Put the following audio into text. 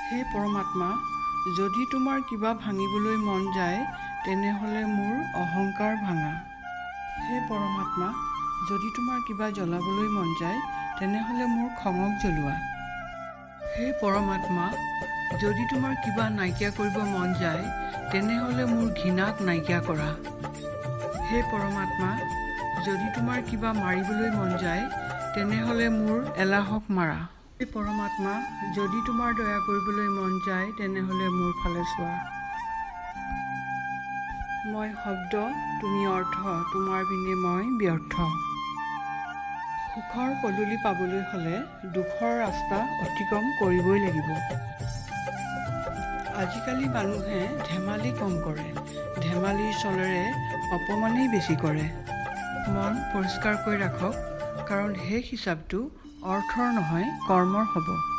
হে পৰমাত্মা, যদি তোমাৰ কিবা ভাঙিবলৈ মন যায়, তেনেহ'লে মোৰ অহংকাৰ ভাঙা। হে পৰমাত্মা, যদি তোমাৰ কিবা জ্বলাবলৈ মন যায়, তেনেহ'লে মোৰ খঙক জ্বলোৱা। হে পৰমাত্মা, যদি তোমাৰ কিবা নাইকিয়া কৰিব মন যায়, তেনেহ'লে মোৰ ঘৃণাক নাইকিয়া কৰা। হে পৰমাত্মা, যদি তোমাৰ কিবা মাৰিবলৈ মন যায়, তেনেহ'লে মোৰ এলাহক মাৰা। হে পৰমাত্মা, যদি তোমাৰ দয়া কৰিবলৈ মন যায়, তেনেহ'লে মোৰ ফালে চোৱা। মই শব্দ, তুমি অৰ্থ, তোমাৰ বিনে মই ব্যৰ্থ। সুখৰ পদূলি পাবলৈ হ'লে দুখৰ ৰাস্তা অতিক্ৰম কৰিবই লাগিব। আজিকালি মানুহে ধেমালি কম কৰে, ধেমালিৰ চলেৰে অপমানেই বেছি কৰে। মন পৰিষ্কাৰকৈ ৰাখক, কাৰণ শেষ হিচাপটো অৰ্থৰ নহয়, কৰ্মৰ হ'ব।